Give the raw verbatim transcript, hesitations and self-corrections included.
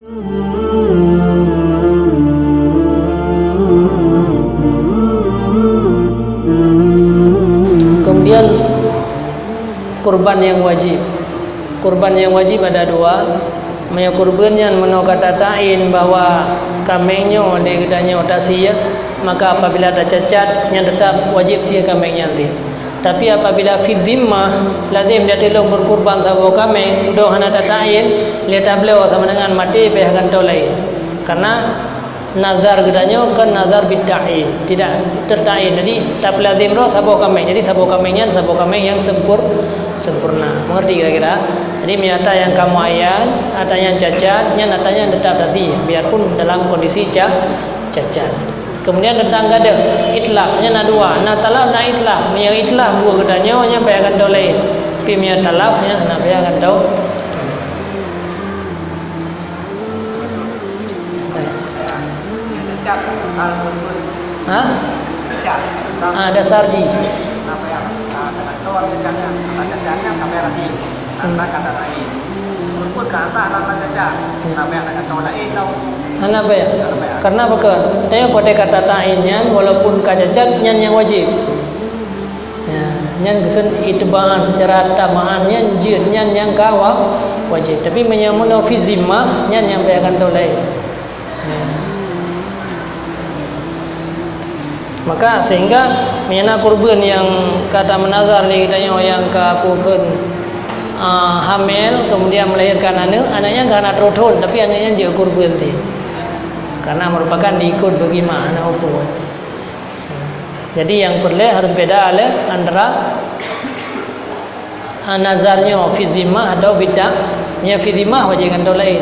Kemudian, kurban nyang wajéb. Kurban nyang wajéb ada dua. Meunyoe kurban nyan meunoe ka tata'in bahwa kaméng nyoe lé geutanyoe tasie, maka apabila tacacat, nyan teutap wajéb sie kaméng nyan sie. Tapi apabila fi zimmah, lazem di ateueh lôn beukurban saboh kaméng, dudoe hana tata'in, lé tabloe sama dengan maté payah gantoe laén. Karena nazar geutanyoe kon nazar bit ta'in, tidak terta'in. Jadi, tapeulazem droe saboh kaméng. Jadi, saboh kaméng nyan saboh kaméng nyang sempur-, sempurna. Mengerti kira-kira? Jadi, meunyoe ata nyang kamoe ayan, ata nyang cacat, nyan ata nyan teutap tasie, biarpun dalam kondisi ca-, cacat. Kemudian teuntang gadôh, itlaf, nyan na dua, na talaf, na itlaf. Meunyoe itlaf buet geutanyoe, nyan payah gantoe laén. Tapi meunyoe talaf, nyan hana payah gantoe. Ha? Ah, dasar jih. Hana payah. Karena apa ya? Karena apa? Tanyoe pada kata ta'in nyan, walaupun ka cacat, nyan nyang wajéb. Ya, nyan keuh itibaan secara tamaan nyan jeuet nyan nyang ka wa-, wajéb. Tapi meunyoe meunoe fi zimmah, nyan nyang payah gantoe laén. Ya. Maka sehingga meunyoe na kurban nyang ka tameunazar lé geutanyoe nyang ka peue kheun, ah, hamil, kemudian melahirkan aneuk, aneuk nyan ka hana troh thon, tapi aneuk nyan jeuet kurban teuh. Karena merupakan diikut bagi mak, hana hukôm. Jadi, nyang peureulée harus beda lé antara, ah, nazar nyoe fi zimmah atau bit ta-, nyoe fi zimmah wajéb gantoe laén.